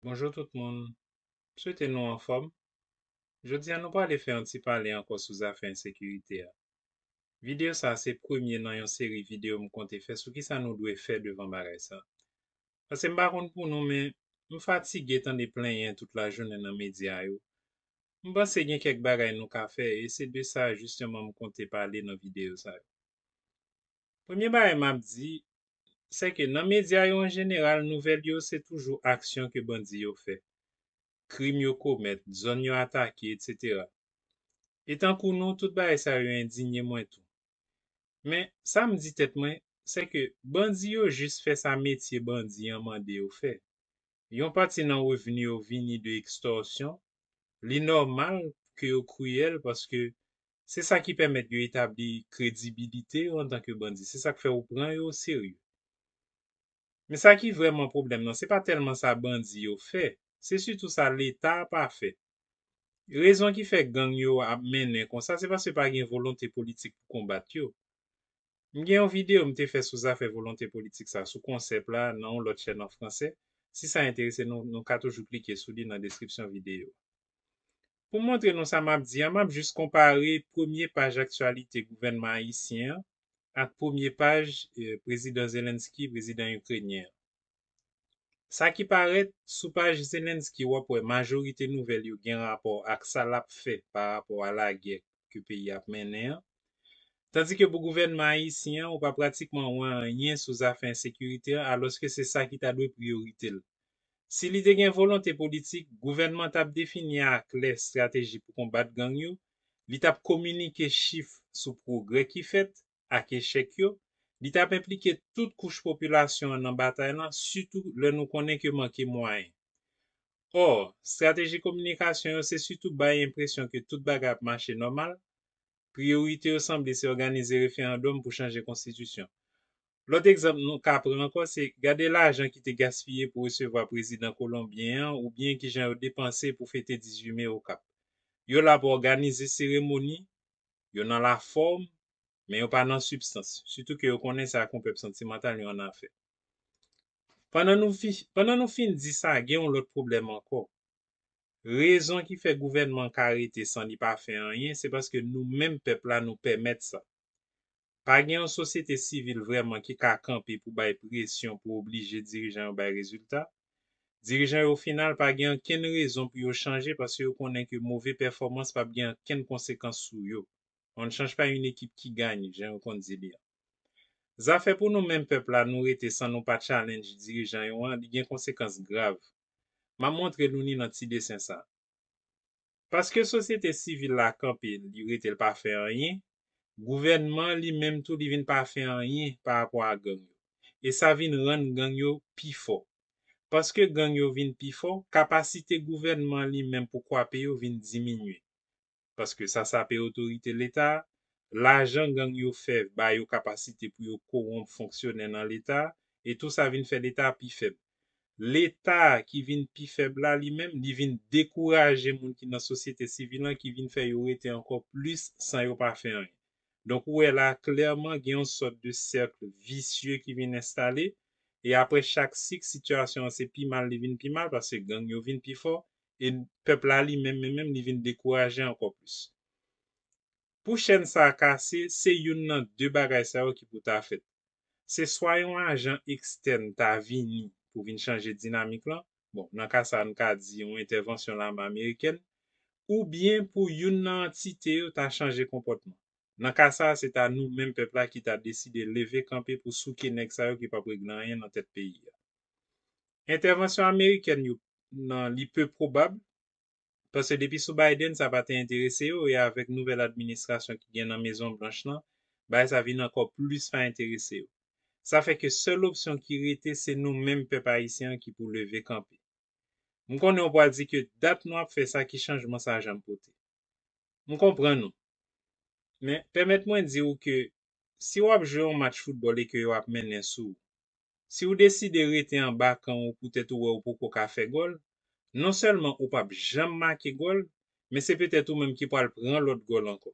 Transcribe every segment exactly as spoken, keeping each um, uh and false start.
Bonjou tout moun. M swete nou anfòm. Jodi a nou prale fè yon ti pale ankò sou zafè ensekirite a. Videyo sa a se premye nan yon seri videyo m konte fè sou kisa nou dwe fè devan bagay sa. Paske m pa konn pou nou, men m fatige tande plenyen tout lajounen nan medya yo. M panse gen kèk bagay nou ka fè, e se de sa jisteman m konte pale nan videyo sa yo. Premye bagay m ap di, se ke nan medya yo an jeneral, nouvèl yo se toujou aksyon ke bandi yo fè, krim yo komèt, zòn yo atake, etsetera. E tankou nou, tout bagay sa yo endinye mwen tou. Men, sa m di tèt mwen, se ke bandi yo jis fè sa metye bandi an mande yo fè. Yon pati nan revni yo vini de ekstòsyon. Li nòmal ke yo kriyèl paske se sa ki pèmèt yo etabli kredibilite yo antanke bandi. Se sa k fè ou pran yo oserye. Men sa ki vrèman pwoblèm nan, se pa tèlman sa bandi yo fè, se sitou sa Leta a pa fè. Rezon ki fè gang yo ap mennen konsa, se paske pa gen volonte politik pou konbat yo. M gen yon videyo m te fè sou zafè volonte politik sa, sou konsèp la, nan yon lòt chèn an fransè. Si sa enterese nou, nou ka toujou klike sou li nan deskripsyon videyo. Pou montre nou sa m ap di a, m ap jis konpare premye paj aktyalite gouvènman ayisyen an ak premye paj, eh, Prezidan Zelensky, prezidan ikrenyen an. Sa ki parèt sou paj Zelensky, w ap wè majorite nouvèl yo gen rapò ak sa l ap fè pa rapò a lagè ke peyi a ap mennen an. Tandike pou gouvènman ayisyen an, ou pa pratikman wè anyen sou zafè ensekirite an, alòske se sa ki ta dwe priyorite l. Si li te gen volonte politik, gouvènman t ap defini aklè estrateji pou konbat gang yo, li t ap kominike chif sou pwogrè ki fèt ak echèk yo, li t ap enplike tout kouch popilasyon an nan batay lan, sitou lè nou konnen ke manke mwayen. Ò, estrateji kominikasyon yo se sitou bay enpresyon ke tout bagay ap mache nòmal, priyorite yo sanble se òganize referandòm pou chanje konstitisyon. Lòt egzanp nou ka pran ankò se gade lajan ki te gaspiye pou resevwa prezidan kolonbyen an oubyen kijan yo depanse pou fete dizuit me Okap. Yo la pou òganize seremoni, yo nan lafòm, men yo pa nan sibstans, sitou ke yo konnen se ak yon pèp santimantal yo annafè. Pandan nou fi, pandan nou fin di sa, gen yon lòt pwoblèm ankò. Rezon ki fè gouvènman ka rete san li pa fè anyen, se paske nou menm pèp la nou pèmèt sa. Pa gen yon sosyete sivil vrèman ki ka kanpe pou bay presyon pou oblije dirijan yo bay rezilta. Dirijan yo final pa gen ankenn rezon pou yo chanje paske yo konnen ke move pèfòmans p ap gen ankenn konsekans sou yo. On ne change pas une équipe qui gagne, jan yo konn di li an. Zafè pou nou menm pèp la nou rete san nou pa challenge dirijan yo an, li gen konsekans grav. M ap montre nou li nan ti desen sa. Paske sosyete sivil la kanpe, li rete l pa fè anyen, gouvènman li menm tou li vin pa fè anyen pa rapò a gang yo. E sa vin rann gang yo pi fò. Paske gang yo vin pi fò, kapasite gouvènman li menm pou kwape yo vin diminye. Paske sa sape otorite Leta a, lajan gang yo fè ba yo kapasite pou yo kowonp fonksyonè nan Leta a, e tou sa vin fè Leta a pi fèb. Leta a ki vin pi fèb la, li menm, li vin dekouraje moun ki nan sosyete sivil lan, ki vin fè yo rete ankò plis san yo pa fè anyen. Donk, ou wè la, klèman, gen yon sòt de sèk visye ki vin enstale, e apre chak sik, sitiyasyon an se pi mal li vin pi mal, paske gang yo vin pi fò, e pèp la li menm, menm, menm, li vin dekouraje ankò plis. Pou chèn sa a kase, se youn nan de bagay sa yo ki pou ta fèt. Se swa yon ajan ekstèn ta vini pou vin chanje dinamik lan, bon, nan ka sa a, n ka di yon entèvansyon lame amerikèn, oubyen pou youn nan antite yo ta chanje konpòtman. Nan ka sa a, se ta nou menm pèp la ki ta deside leve kanpe pou souke nèg sa yo ki p ap regle anyen nan tèt peyi a. Entèvansyon amerikèn yo nan li pe pwobab, paske depi sou Biden sa pa te enterese yo, e avèk nouvèl administrasyon ki gen nan Mezon Blanch lan, bagay sa vin ankò plis pa enterese yo. Sa fè ke sèl opsyon ki rete se nou menm pèp ayisyen an ki pou leve kanpe. M konnen w pral di ke dat nou ap fè sa, ki chanjman sa janm pote. M konprann ou. Men, pèmèt mwen di w ke si w ap jwe yon match foutbòl e ke yo ap mennen sou ou, si w deside rete anba kan w poutèt ou wè ou poko ka fè gòl, non sèlman ou p ap janm make gòl, men se petèt ou menm ki pral pran lòt gòl ankò.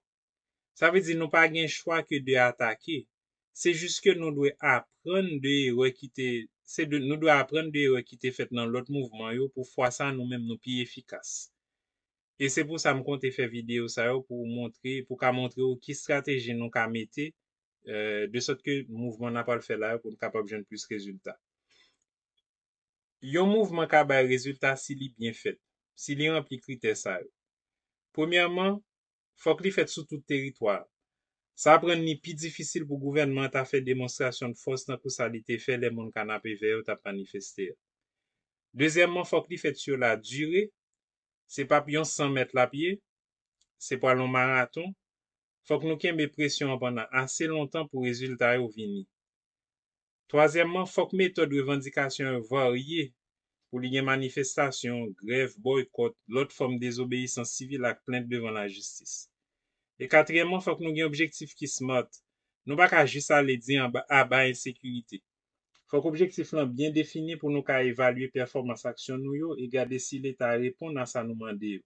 Sa vle di nou pa gen chwa ke de atake. Se jis ke nou dwe aprann de erè ki te se de, nou dwe aprann de erè ki te fèt nan lòt mouvman yo pou fwa sa nou menm nou pi efikas. E se pou sa m konte fè videyo sa yo pou montre, pou ka montre w ki estrateji nou ka mete, euh, de sòt ke mouvman n ap al fè la yo pou n kapab jwenn plis rezilta. Yon mouvman ka bay rezilta si li byen fèt, si li ranpli kritè sa yo. Premyèman, fòk li fèt sou tout teritwa a. Sa ap rann li pi difisil pou gouvènman an ta fè demonstrasyon de fòs tankou sa li te fè lè moun Kanapevè yo t ap manifeste a. Dezyèmman, fòk li fèt sou la dire. Se p ap yon san mèt l ap ye, se pral yon maraton. Fòk nou kenbe presyon an pandan ase lontan pou rezilta yo vini. Twazyèmman, fòk metòd revandikasyon yo varye pou li gen manifestasyon, grèv, bòykòt, lòt fòm dezobeyisans sivil ak plent devan lajistis. E katriyèmman, fòk nou gen objektif ki smart. Nou pa ka jis ale di anba, aba ensekirite. Fòk objektif lan byen defini pou nou ka evalye pèfòmans aksyon nou yo e gade si Leta reponn a sa nou mande yo.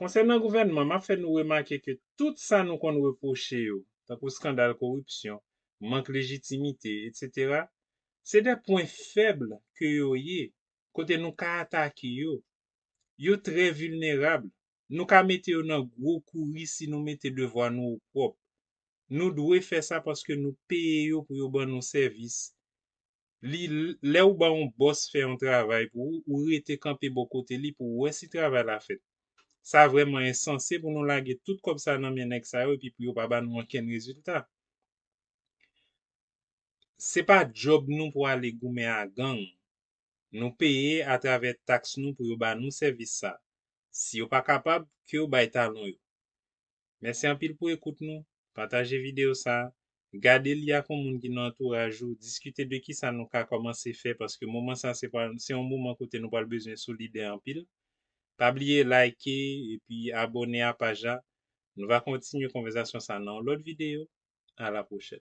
Konsènan gouvènman, m ap fè nou remake ke tout sa nou konn repwoche yo, tankou eskandal koripsyon, mank lejitimite, etsetera, se de pwen fèb ke yo ye, kote nou ka atake yo. Yo trè vilnerab. Nou ka mete yo nan gwo kouri si nou mete devwa nou opwòp. Nou dwe fè sa paske nou peye yo pou yo ban nou sèvis. Li, lè ou ba yon bòs fè yon travay pou ou, ou rete kanpe bò kote li pou w wè si travay la fèt. Sa vrèman ensanse pou nou lage tout kòb sa nan men nèg sa yo epi pou yo pa ba nou ankenn rezilta. Se pa djòb nou pou ale goumen a gang. Nou peye atravè taks nou pou yo ba nou sèvis sa. Si yo pa kapab, ke yo bay talon yo. Mèsi anpil pou ekout nou. Pataje videyo sa. Gade li ak yon moun ki nan antouraj ou. Diskite de kisa nou ka kòmanse fè, paske moman sa se pa, se yon moman kote nou pral bezwen solidè anpil. Pa bliye like epi abòne a paj la. Nou va kontinye konvèsasyon sa nan yon lòt videyo. A la pwochèn.